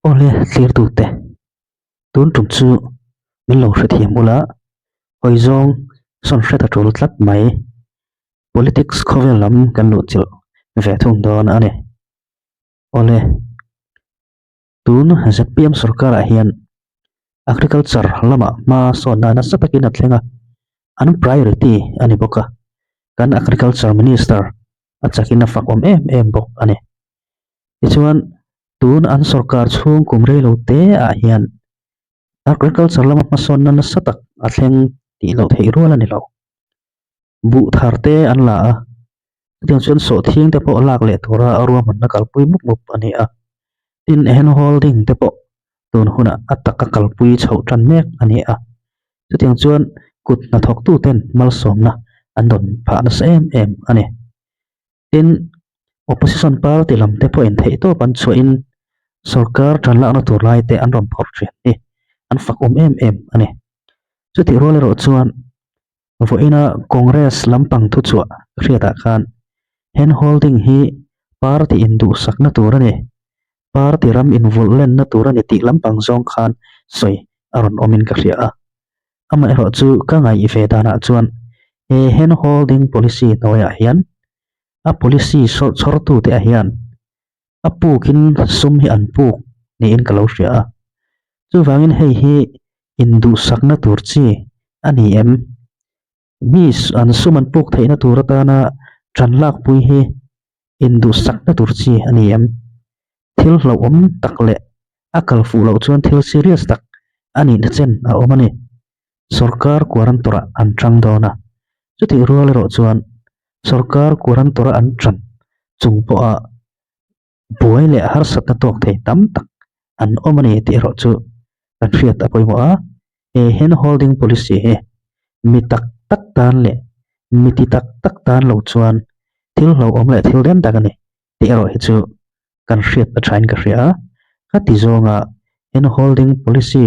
Awle thlirtute, tun tum chu min lo hrethiam ula, hawi zawng sawn hret a tul tlat mai. Politics khawvel lam kan luhchilh ve thung dawn a ni. Awle, tun zpm sorkarah hian agriculture lamah hma sawnna nasa takin a thleng a, an priority a ni bawk a, kan agriculture minister a chakin a fak awm em em bawk a ni. Tichuan, tun an sorkar chhung kum rei lo te ah hian agriculture lama hmasawnna nasa tak a thleng tih loh theih rual a ni lo. Buh thar te an la a, chutiang chuan sawhthing te pawh lak leh tura ruahmanna kalpui mup mup a ni a. Tin, hand holding te pawh tun hunah a taka kalpui chhoh tan mek a ni a. Chutiang chuan kut hnathawktu ten malsawmna an rawn phah nasa em em a ni. Tin, opposition party lam te pawhin theihtawp an chhuahin sorkar tanlakna tur lai te an rawn phawrh thin hi an fak awm em em a ni. Chutih rual erawh chuan vawiina Congress lampang thuchhuah ka hriatah khan hand holding hi party induhsakna tur a ni, party ram invulh lenna tur a ni tih lampang zawng khan sawi a rawn awmin ka hria a. Amaherawh chu ka ngaih ve danah chuan he hand holding policy hnuaiah hian a policy chhawrtute ah hian a pukin sum hi an puk niin ka lo hria a. Chuvangin hei hi induhsakna tur chi a ni em? Mi an sum an puk theihna tur atana tan lakpui hi induhsakna tur chi a ni em? Thil hlauhawm tak leh a kal fuh loh chuan thil serious tak a nihna chen a awm a ni. Sorkar quarantor-ah an tang dawn a, chutih rual erawh chuan sorkar quarantor-a an tan chung pawha buai leh harsatna tawk thei tam tak an awm a ni tih erawh chu kan hriat a pawimawh a. He hand holding policy hi mi tak tak tan leh mi ti tak tak tan lo chuan thil hlauhawm leh thil den tak a ni tih erawh hi chu kan hriat a thain ka hria a. Ka ti zawnga hand holding policy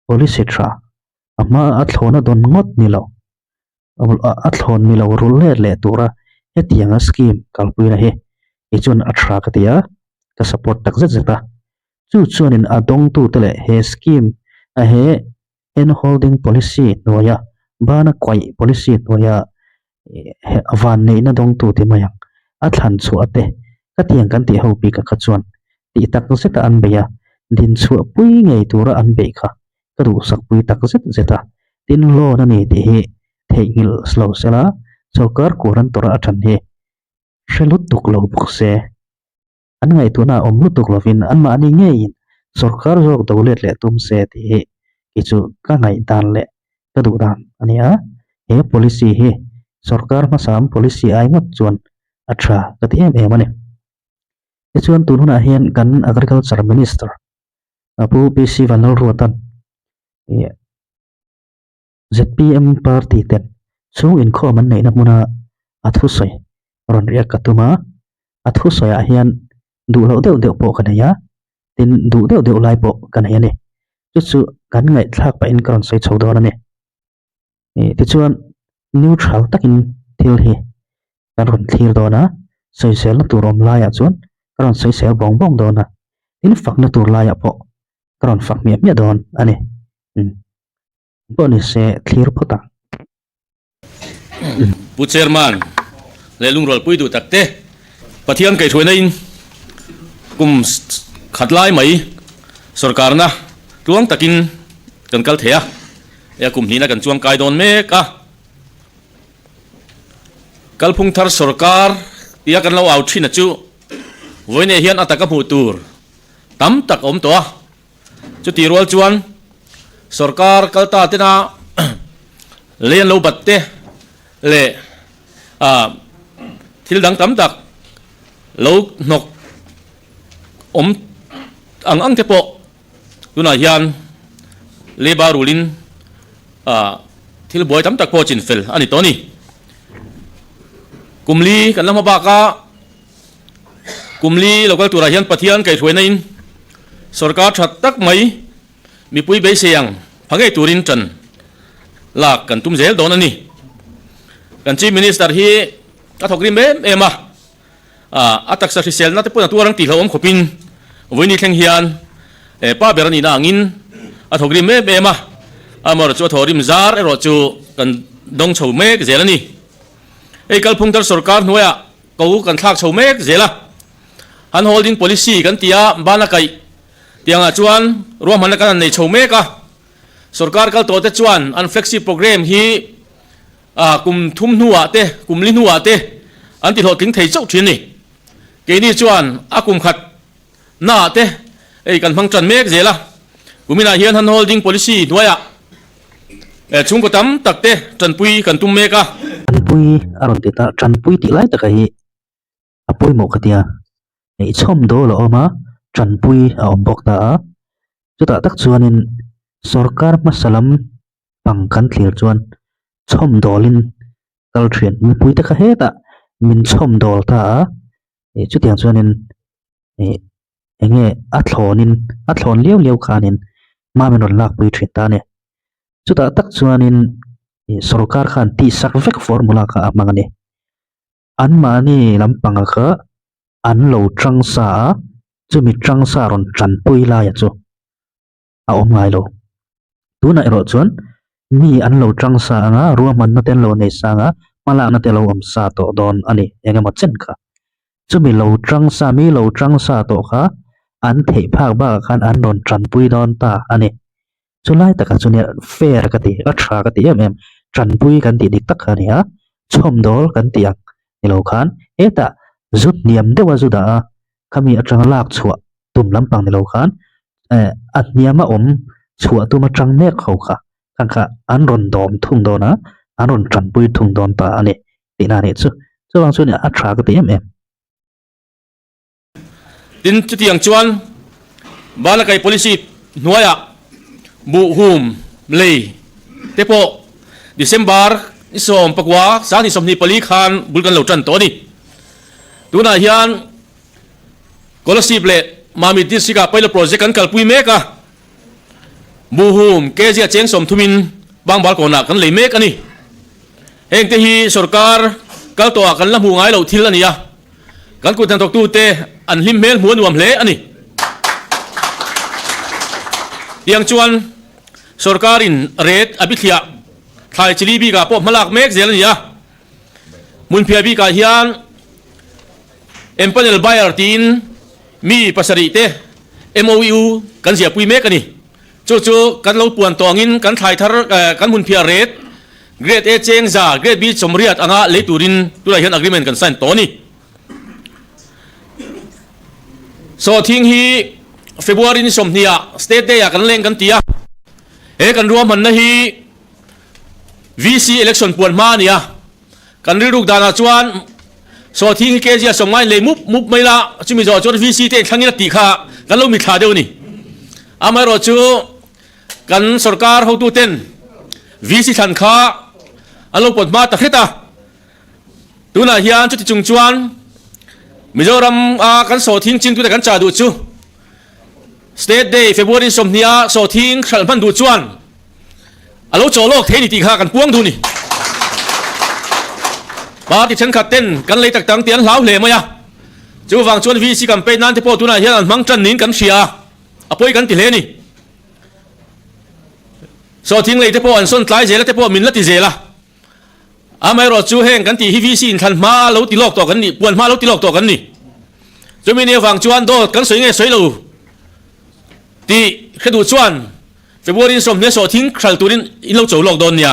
policy tha a hma a thlawna dawn ngawt ni lo a thlawn ni lo rul let leh tura hetianga scheme kalpuina hi kei chuan a tha ka ti a, ka support tak zet zet a. Chu chuanin a dawngtute leh he scheme a he hand holding policy hnuaia bana kuaih policy hnuaia vanneihna dawngtute mai ang a thlan chhuah te ka tiang kan tih ho bik a kha chuan tih tak zeta an beih a, dinchhuah pui ngei tura an beih kha ka duhsak pui tak zet zet a, tin loan a ni tih hi theihnghilh lo sela sorkar kur an tawrh a ṭhan hi hre lutuk lo bawk se. An ngaihtuahna a awm lutuk lovin anmahni ngeiin sorkar zawk do let leh tum se tih hi kei chu ka ngaihdan leh ka duh dan a ni a, he policy hi sorkar hmasa am policy ai ngawt chuan a ṭha ka ti em em a ni. Tichuan tun hunah hian kan Agriculture Minister Pu PC Vanlalruata'n ih zpm party ten chhung inkhawm an neihna hmuna a thusawi rawn riak ka tum a, a thusawiah hian duh loh deuh deuh pawh ka nei a, tin duh deuh deuh lai pawh ka nei a ni. Chu chu kan ngaihthlak pahin ka rawn sawi chho dawn a ni. Ih tichuan neutral takin thil hi kan rawn thlir dawn a, sawiselna tur awm laiah chuan ka rawn sawisel bawng bawng dawn a, tin fakna tur laiah pawh ka rawn fak hmiah hmiah dawn a ni. Umm pawh ni se thlir phawt ang. Pu Chairman leh lungrualpui duh tak te, Pathian kaihhruaina in kum khat lai mai sorkarna tluang takin kan kal thei a, e kum hnihna kan chuang kai dawn mek a. Kalphung thar sorkar tia kan lo au thin a chu vawiinah hian a taka hmuh tur tam tak a awm tawh a. Chutih rual chuan sorkar kal ta tena lei an lo bat te leh thil dang tam tak lo hnawk awm ang ang te pawh tunah hian labour rule-in Thil buai tam tak pawh chin fel a ni tawh a ni. Kum li kan la hma bak a, kum li lo kal turah hian Pathian kaihhruaina in sorkar tha tak mai mipui beisei ang pha ngei turin tan lak kan tum zel dawn a ni. Kan Chief Minister hi a thawk rim em em a, a taksa hriselna te pawh a tuar ang tih hlauhawm khawpin vawiin ni thleng hian. Pa ber a nihna angin a thawk rim em em a, amaherawhchu a thawh rim zar erawh chu kan dawng chho mek zel a ni. Hei kalphung thar sorkar hnuaiah ko kan thlak chho mek zel a, hand holding policy kan ti a, bana kaih tiangah chuan ruahmanna kan han nei chho mek a, sorkar kal tawhte chuan an flexi programme hi kum thum hnuah te, kum li hnuah te an ti hlawhtling thei chauh thin a ni. Keini chuan a kum khat naah te hei kan hmang tan mek zel a, kuminah hian hand holding policy hnuaiah chhungkaw tam tak te tanpui kan tum mek a. Tanpui a rawn ti ta, tanpui tih lai taka hi a pawimawh ka tia, hei chhawm dawl a awm a, tanpui a awm bawk ta a, chutah tak chuanin sorkar hmasa lam pang kan thlir chuan chhawm dawlin kal thian mipui te kha hetah min chhawm dawl ta a, ih chutiang chuanin ih eng nge a thlawnin a thlawn liau liau khanin hma min rawn lakpui thin ta a ni. Chutah tak chuanin ih sorkar khan tihsak vek formula kha a hmang a ni. Anmahni lampanga kha an lo tang sa a, chumi tang sa rawn tanpui laia chu a awm ngai lo. Tunah erawh chuan mi an lo tang sa anga ruahmanna te an lo nei sa anga hmalakna te a lo awm sa tawh dawn a ni eng emaw chen kha. Chumi lo tang sa mi lo tang sa tawh kha an theih phak bakah khan an rawn tanpui dawn ta a ni. Chulai takah chu nia fair ka ti a tha ka ti em em tanpui kan tih dik tak kha a ni a chhawmdawl kan tih ang ni lo khan hetah zu hniam deuh a zu dah a khami atanga lak chhuah tum lampang ni lo khan eh a hniam a awm chhuah tum atang mek ho kha khang kha an rawn dawm thung dawn a an rawn tanpui thung dawn ta a ni tihna a nih chu chuvang chuan a tha ka ti em em. Tin, chutiang chuan Balakai Policy hnuaiah buhhum lei te pawh December ni 14 2024 khan bul kan lo tan tawh a ni. Tunah hian Kolasib leh Mamit District ah pilot project kan kalpui mek a, buhhum kg a cheng sawmthumin Pangbal kawnah kan lei mek a ni. Hengte hi sorkar kal tawhah kan la hmuh ngai loh thil a ni a. Kan kut hnathawktute an hlim hmel hmuh a nuam hle a ni. Tiang chuan sorkarin ret a bithliah thlai chili bikah pawh hmalak mek zel a ni a. Hmunphiah bikah hian empanel buyer tiin mi pasarih te MOU kan ziahpui mek a ni. Chu chu kan lo puan tawh angin kan thlai thar kan hmunphiah ret Grade A cheng za, Grade B chawmriat anga lei turin tunah hian agreement kan sign tawh a ni. Sawhthing hi February ni sawmhnih ah State Day ah kan leng kan ti a, he kan ruahmanna hi VC election puan hma a ni a, kan rilruk danah chuan Sawhthing hi kg a sawmngai lei mup mup mai la, chumi zawhah chuan VC te inthlangin a tih kha kan lo mithla deuh a ni. Amaherawhchu Kan sorkar hotuten VC thlan kha an lo pawt hma ta hret a, tunah hian chuti chung chuan Mizoram a kan sawhthing chingtute kan chah duh chu State Day February 20 a sawhthing hralh hman duh chuan a lo chaw lawk thei ni tih kha kan puang duh ni. Party thenkhat ten kan lei tak tang tih an hlau hle mai a, chuvang chuan VC campaign nan te pawh tunah hian an hmang tan niin kan hria a. A pawi kan ti hle a ni. Sawhthing lei te pawh an sawn tlai zel a te pawh min la ti zel a. Amaherawh chu heng kan tih hi VC inthlan hma lo ti lawk tawh kan ni, puan hma lo ti lawk tawh kan ni. Chumi ni avang chuan dawt kan sawi nge sawi lo tih hre duh chuan February 20 sawhthing hral turin in lo cho lawk dawn nia.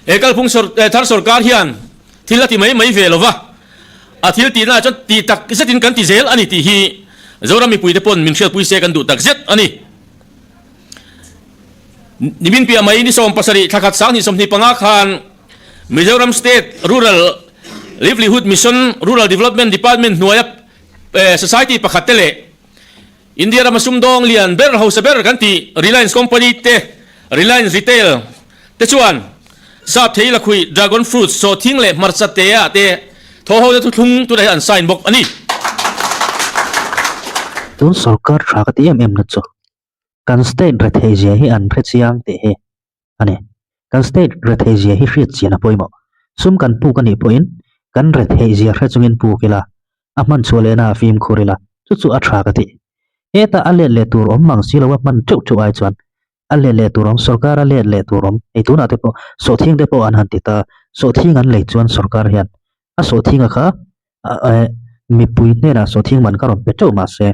He kalphung thar sorkar hian thil a ti mai mai ve lo va. A thil tihna ah chuan tih tak zetin kan ti zel a ni tih hi Zoram mipuite pawn min hriatpui se kan duh tak zet a ni. Nimin piah mai ni 70 thla khat 2025 khan Mizoram State Rural Livelihood Mission Rural Development Department hnuaia Society pakhat te leh India rama sumdawng lian ber hausa ber kan tih Reliance Company te, Reliance Retail te chuan sap thei lakhuih, dragon fruit, sawhthing leh hmarcha te ah te thaw ho te thuthlung tunah hian an sign bawk a ni. Tun sorkar tha ka ti em em na chu kan state rethei zia hi an hre chiang tih hi a ni. Kan state rethei zia hi hriat chian a pawimawh. Sum kan puk a nih pawhin kan rethei zia hre chungin puk ila, a hman chhuah lehna a fimkhur ila, chu chu a tha ka ti. Heta a let leh tur awm mang si lo a hman teuh teuh ai chuan a let leh tur awm, sorkar a let leh tur awm, hei tunah te pawh sawhthing te pawh an han ti ta, sawhthing an lei chuan sorkar hian a sawhthing a kha mipui hnenah sawhthing man kha rawn pe teuh mahse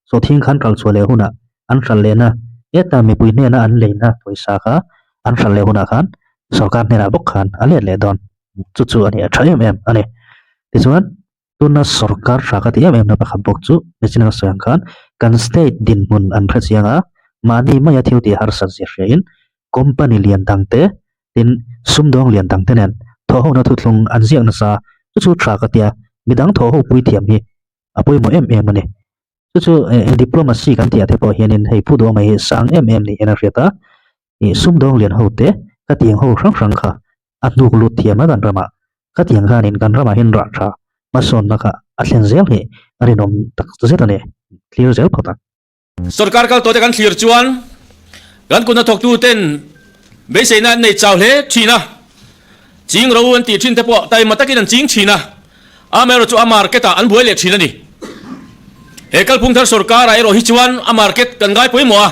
sawhthing khan kal chhuah leh hunah an hralh lehna heta mipui hnena an leina pawisa kha an hralh leh hunah khan sorkar hnenah bawk khan a let leh dawn chu chu a ni a tha em em a ni tichuan Tuna sorkar hra ka ti em em na pakhat bawk chu National sawi ang khan kan state dinhmun an hre chiang a, mahni maia thil tih harsat zia hriain company lian dang te tin sumdawng lian dang te nen thawhhona thuthlung an ziak nasa chu chu tha ka tia midang thawhho pui thiam hi a pawimawh em em a ni. Chu chu diplomacy kan tih ah te pawh hianin hei phu duh mai hi sang em em niin a hriat a, ih sumdawng lian ho te ka tiang ho hrang hrang kha a hnuk lut thiam a kan ramah Khatiang khanin kan ramah hian rah tha hmasawnna kha a thlen zel hi a rinawm tak zet a ni, thlir zel phawt ang. Sorkar kal tawhte kan thlir chuan kan kutna thawktuten beiseina an nei chau hle thin a, ching ro an tih thin te pawh taima takin an ching thin a, amaherawhchu a market ah an buai leh thin a ni. He kalphung thar sorkarah erawh hi chuan a market kan ngai pawimawh a,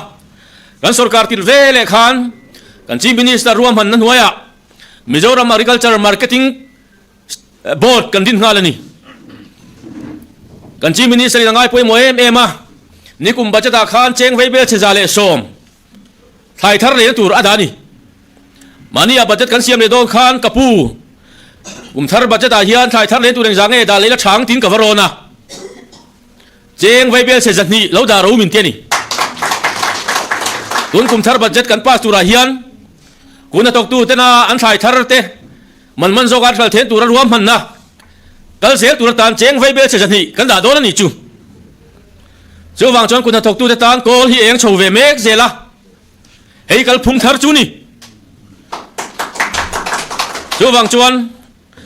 kan sorkar tirh ve leh khan kan Chief Minister ruahmanna hnuaiah Mizoram Agriculture Marketing Board kan din nghal a ni. Kan Chief Minister in a ngai pawimawh em em a, nikum budget ah khan cheng vei bel chhe 110 thlai thar leina tur a dah a ni. Mahni ah budget kan siam leh dawn khan ka pu, kum thar budget ah hian thlai thar leina tur engzah nge dah leh la chhang tiin ka va rawn a. Cheng vaibel chhe 200 lo dah ro min ti a ni. Tun kum thar budget kan pass turah hian kun a tawktu tena an thlai thar te man man zawk a hral then tura ruam hmanna kal zel tur atan cheng vaibel chhe 200 kan dah dawn a ni chu. Chuvang chuan kun a thawktu te tan kawl hi eng chho ve mek zel a, hei kalphung thar chu ni. Chuvang chuan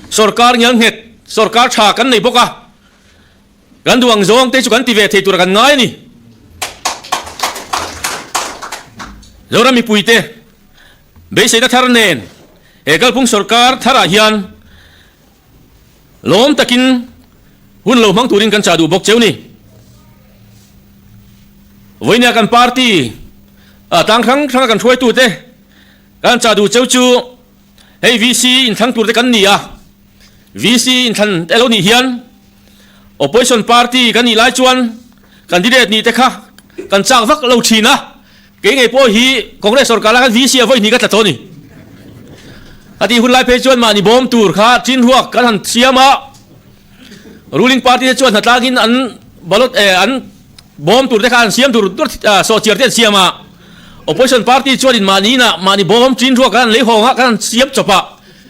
sorkar ngialnghet, sorkar tha kan nei bawk a. Kan duh ang zawng te chu kan ti ve thei tura kan ngai a ni. Zoram mipuite beiseina thar nen he kalphung sorkar tharah hian lawm takin hun lo hmang turin kan chah duh bawk cheu ni. Vawinia kan party tlang hrang hranga kan hruaitute kan chah duh cheu chu hei VC inthlang turte kan ni a, VC inthlan te lo nih hian Opposition party kan nih lai chuan candidate nih te kha kan chak vak lo thin a, kei ngei pawh hi Congress sorkar lai khan VC a vawi hnih ka tla tawh a ni. Ka tih hun lai phei chuan mahni bawm tur kha chin ruak kan han siam a, ruling party te chuan hnatlangin an ballot eh an bawm tur te kha an siam dur dur sawhchiar te an siam a, opposition party chuanin mahni inah mahni bawm chin ruak kan han lei hawng a, kan han siam chawp a,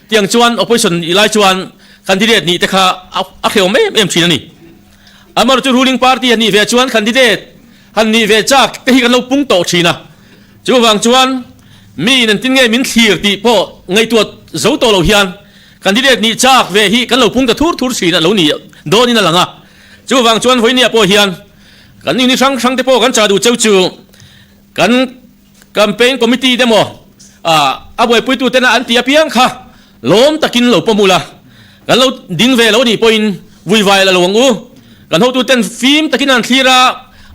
tiang chuan opposition nih lai chuan Candidate nih te kha a hrehawm em em thin a ni. Amaherawhchu chu ruling party han nih ve chuan candidate han nih ve chak te hi kan lo pung tawh thin a. Chuvang chuan mi in engtin nge min thlir tih pawh ngaihtuah zo tawh lo hian candidate nih chak ve hi kan lo pung ta thur thur thin a lo ni dawnin a lang a. Chuvang chuan vawinia pawh hian kan unit hrang hrang te pawh kan chah duh cheu chu kan Campaign committee te maw a buaipuitu tena an tih apiang kha lawm takin lo pawm ula, kan lo ding ve lo nih pawhin vuivai la lo ang u. Kan hotu ten fim takin an thlir a,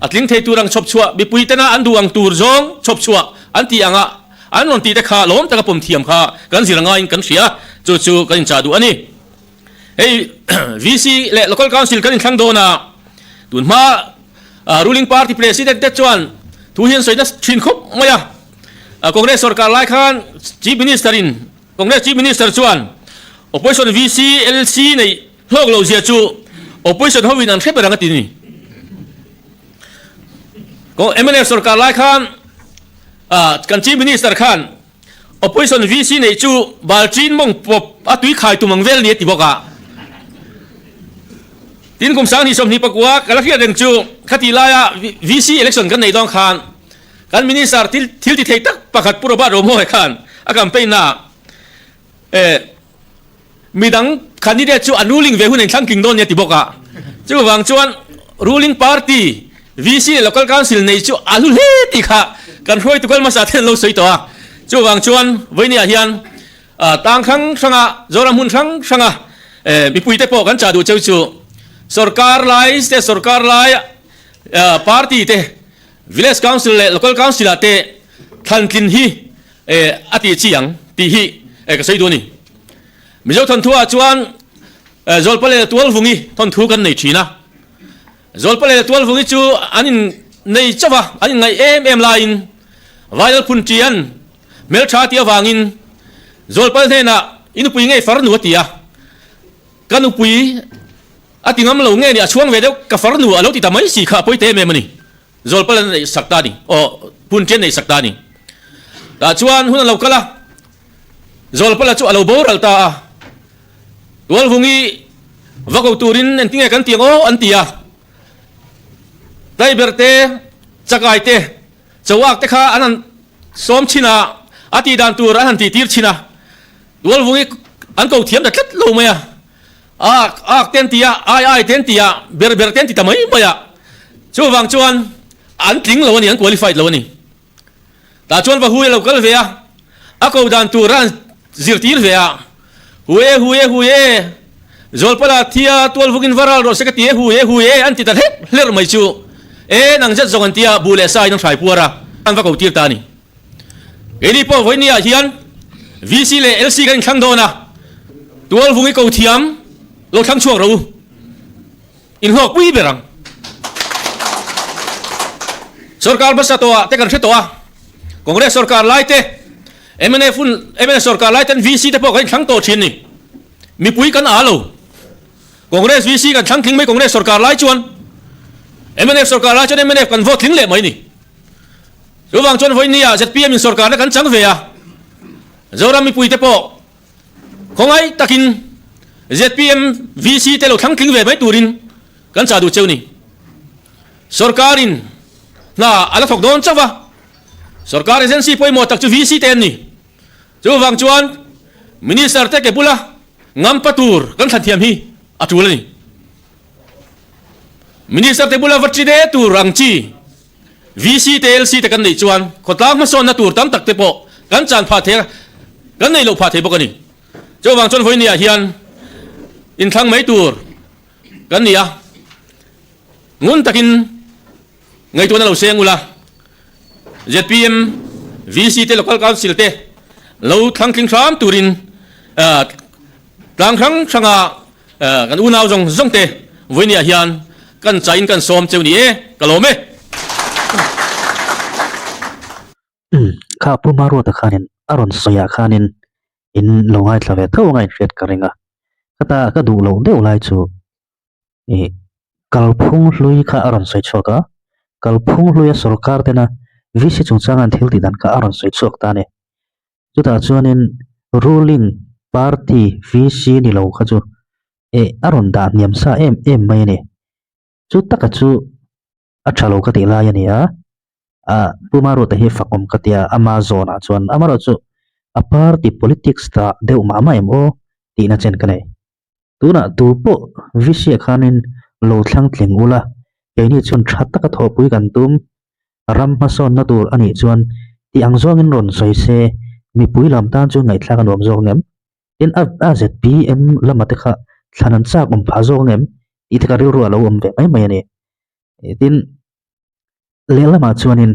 a tling thei tur ang chhawp chhuah, mipui tena an duh ang tur zawng chhawp chhuah an tih anga an rawn tih te kha lawm taka pawm thiam kha kan zir angaiin kan hria, chu chu kan inchah duh a ni. Hei VC leh Local Council kan inthlang dawn a, tun hma Ruling party president te chuan thu hi an sawi nasa thin khawp mai a. Congress sorkar lai khan Chief Minister in Congress Chief Minister chuan Opposition VC, LC neih hlawk loh zia chu Opposition ho in an hre ber ang a ti ni. Mnf sorkar lai khan kan Chief Minister khan Opposition VC neih chu Balchin mawng pawp a tui khai tum ang vel ni a ti bawk a. Tin kum 2024 ka la hriat reng chu khati laia VC election kan neih dawn khan kan Minister thil thil ti thei tak pakhat Pu Robert Romawia khan a campaign na eh Midang candidate chu an ruling ve hun a inthlang tling dawn nia ti bawk a. Chuvang chuan ruling party VC leh local council nei chu a hlu hle tih kha kan hruaitu kal hmasa ten an lo sawi tawh a. Chuvang chuan vawinia hian tang hrang hranga Zoram hmun hrang hranga mipuite pawh kan chah duh cheu chu sorkar lai state sorkar lai party te. Village Council leh Local Council ah te thlan tlin hi a tih chi ang tih hi ka sawi duh a ni. Mizo thawnthu ah chuan Zawlpa leh Tualvungi thawnthu kan nei thin a. Zawlpa leh Tualvungi chu an in nei chauh a, an in ngaih em em laiin Vailal Phunṭian hmelṭha tih avangin Zawlpal hnenah i nupui ngei farnu a ti a. Ka nupui a ti ngam lo nge ni a chhuang ve deuh ka farnu a lo ti ta mai si kha a pawi ta em em a ni. Zawlpal an neih sak ta a ni. Aw Phunṭian neih sak ta a ni. Tah chuan hun a lo kal a, Zawlpala chu a lo boral ta a. Tualvungi va ko turin engtinge kan ti ang aw an ti a. Taiber te, Chakai te, Chauak te kha an han sawm chhin a, a tih dan tur an han tih tir chhin a. Tualvungi an ko thiam ta tlat lo mai a. Ak, ak te an ti a, ai ai te an ti a, ber ber te an ti ta mai mai a. Chuvang chuan an tling lo a ni, an qualified lo a ni. Tah chuan va hui a lo kal ve a, a ko dan tur a han zirtir ve a, Hu e, hu e, hu e, Zawlpala thia tualvukin va ral rawh se ka ti e, hu e, hu e, an ti ta hlep hlerh mai chu. E, nang zet zawng an ti a, bu leh sa in an hrai puar a, an va ko tir ta a ni. Keini pawh vawinia hian VC leh LC kan inthlang dawn a, tualvungi ko thiam lo thlang chhuak rawh u. Inhlawk pui ber ang. Sorkar hmasa tawhah te kan hre tawh a, Congress sorkar lai te, mnf hun, mnf sorkar lai ten VC te pawh kan inthlang tawh thin ni. Mipui kan aa lo. Congress VC kan thlang tling mai Congress sorkar lai chuan, mnf sorkar lai chuan mnf kan vote tling leh mai ni. Chuvang chuan vawinia zpm in sorkarna kan chang ve a, Zoram mipui te pawh Khawngaih takin zpm VC te lo thlang tling ve mai turin kan chah duh cheu ni. Sorkarin hna a la thawk dawn chauh va, sorkar agency pawimawh tak chu VC te an ni. Chuvang chuan Minister te ke bula ngampa tur kan thlan thiam hi a tul a ni. Minister te bula va chi de tur ang chi VC te LC te kan neih chuan khawtlang hmasawnna tur tam tak te pawh kan chan phah thei a, kan neih loh phah thei bawk a ni. Chuvang chuan vawinia hian inthlang mai tur kan ni a, ngun takin ngaihtuahna lo seng ula, zpm, VC te Local Council te lo thlang tling hram turin tlang hrang hranga Kan unau zawng zawng te vawinia hian kan chain kan sawm cheu ni e, ka lawm e. Umm, kha Pu Maruata khanin a rawn sawi ah khanin in lo ngaithla ve tho anga inhriat ka ring a, ka ta ka duh loh deuh lai chu ih kalphung hlui kha a rawn sawi chhuak a, kalphung hluia sorkar tena VC chungchanga an thil tih dan kha a rawn sawi chhuak ta a ni. Chutah chuanin ruling party VC ni lo kha chu eh a rawn dah hniam sa em em mai a ni. Chu taka chu a tha lo ka tih lai a ni a, ah Pu Maruata hi fakawm ka tia ama zawnah chuan amaherawhchu a party politics dah deuh mah mah em aw tihna chen ka nei. Tunah tu pawh VC ah khanin lo thlang tling ula, keini chuan tha taka thawhpui kan tum, ram hmasawnna tur a nih chuan tih ang zawngin rawn sawi se, mipui lam tan chuan ngaihthlak a nuam zawk ngem? Tin a a zpm lama te kha thlan an chak awm phah zawk ngem? Tih te kha rilru a lo awm ve mai mai a ni. Tin lehlamah chuanin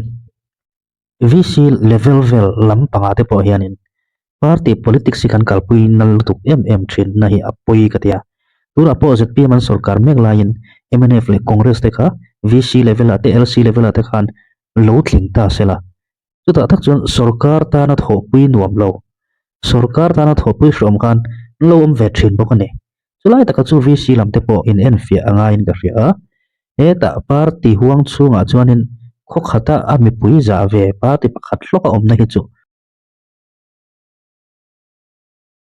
VC level vel lam pangah te pawh hianin party politics hi kan kalpui nal lutuk em em thin na hi a pawi ka ti a. Tunah pawh zpm an sorkar mek laiin mnf leh Congress te kha VC level ah te LC level ah te khan lo tling ta se la. Chutah tak chuan sorkar tana thawhpui nuam lo, sorkar tana thawhpui hreawm khan an lo awm ve thin bawk a ni. Chulai taka chu VC lam te pawh in enfiah a ngaiin ka hria a, hetah party huang chhungah chuanin khaw khata a mipui zah ve party pakhat hlawk a awmna hi chu.